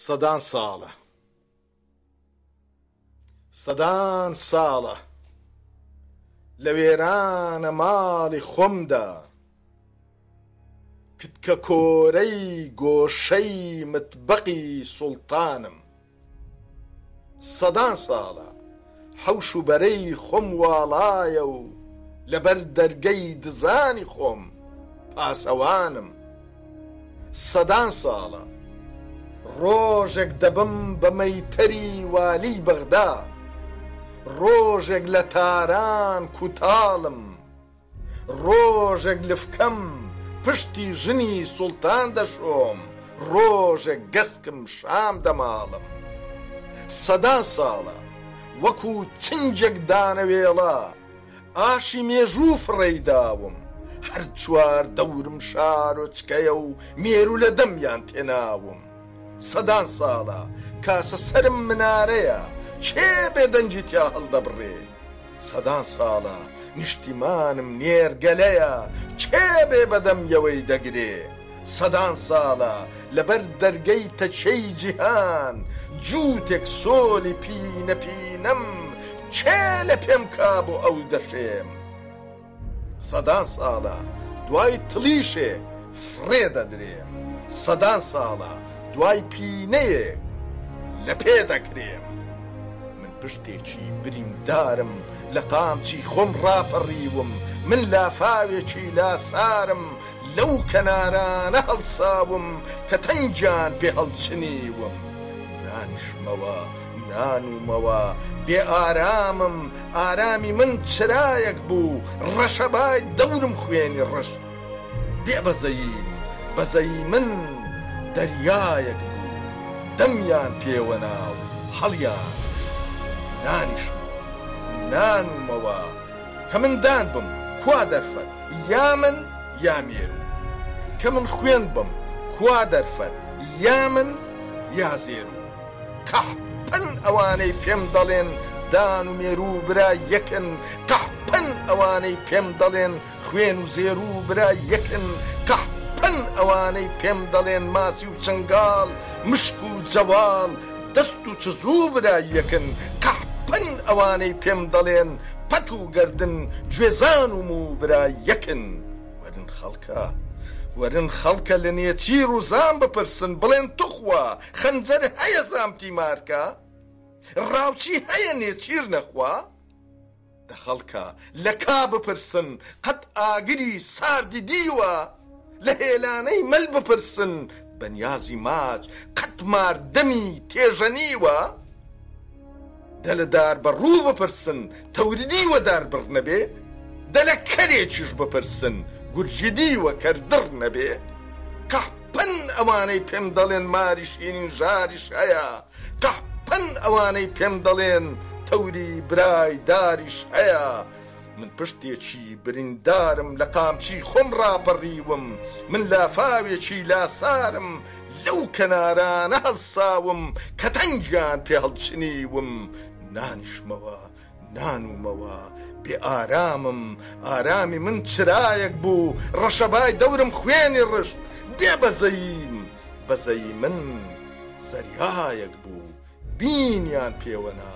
سەدان ساڵە سەدان ساڵە لە وێرانە ماڵی خۆمدا کتکە کۆرەی گۆشەی متبەقی سوڵتانم. سەدان ساڵە حەوش و بەرەی خۆم واڵایە و لەبەر دەرگەی دزانی خۆم پاسەوانم. سەدان ساڵە ڕۆژێک دەبم بە مەیتەری والیی بەغدا، ڕۆژێک لە تاران کوتاڵم. ڕۆژێک لفکەم پشتی ژنی سوڵتان دەشۆم، ڕۆژێک گەسکم شام دەماڵم. سەدان ساڵە وەکوو چنگێک دانەوێڵە ئاشی مێژوو فڕێی داوم، هەر چواردەورم شارۆچکەیە و مێروولە دەمیان تێناوم. سەدان ساڵە کاسە سەرم منارەیە، کێ بێدەنگی تیا هەڵدەبڕێ؟ سەدان ساڵە نیشتیمانم نێرگەلەیە کێ بێ بەدەمیەوەی دەگرێ سەدان ساڵە لەبەر دەرگەی تەکیەی جیهان جووتێک سۆلی پینە پینەم کێ لە پێم کا بۆ ئەو دەشێم. سەدان ساڵە دوای تڵیشێک فڕێ دەدرێم سەدان ساڵە دوای پینەیەک لە پێ دەکرێم من پشتێکی بریندارم لە قامچی خۆم ڕاپەڕیوم من لافاوێکی لاسارم لەو کەنارانە هەڵساوم کە تەنگیان پێ هەڵچنیوم نانیشمەوە نانوومەوە بێ ئارامم ئارامی من چرایەک بوو ڕەشەبای دەورم خوێنی ڕشت بێ بەزەییم بەزەیی من دەریایەک بوو دەمیان پێوەنا و هەڵیان نانیشمەوە نانوومەوە کە من دان بم کوا دەرفەت یا من یا مێروو کە من خوێن بم کوا دەرفەت یا من یا زێروو. قەحپەن ئەوانەی پێم دەڵێن دان و مێروو برا یەکن قەحپەن ئەوانەی پێم دەڵێن خوێن و زێروو برا یەکن قەحپەن ئەوانەی پێم دەڵێن ماسی و چنگاڵ مشک و جەواڵ دەست و چزوو برا یەکن قەحپەن ئەوانەی پێم دەڵێن پەت و گەردن گوێزان و موو برا یەکن. وەرن خەڵکە وەرن خەڵکە لە نێچیر و زام بپرسن بڵێن توخوا خەنجەر هەیە زام تیمارکا؟ ڕاوچی هەیە نێچیر نەخوا؟ دە خەڵکە لە کا بپرسن قەت ئاگری ساردی دیوە؟ لە هێلانەی مەل بپرسن بە نیازی ماچ قەت مار دەمی تێژەنیوە؟ دە لە داربەڕوو بپرسن تەوری دیوە داربڕ نەبێ؟ دە لە کەرێکیش بپرسن گورگی دیوە کەردڕ نەبێ؟ قەحپەن ئەوانەی پێم دەڵێن ماری شیرین ژاریش هەیە قەحپەن ئەوانەی پێم دەڵێن تەوری برای داریش هەیە من پشتێکی بریندارم لە قامچی خۆم ڕاپەڕیوم من لافاوێکی لاسارم لەو کەنارانە هەڵساوم کە تەنگیان پێ هەڵچنیوم نانیشمەوە نانوومەوە بێ ئارامم، ئارامی من چرایەک بوو، ڕەشەبای دەورم خوێنی ڕشت، بێ بەزەییم، بەزەیی من زەریایەک بوو، بینیان پێوەنا.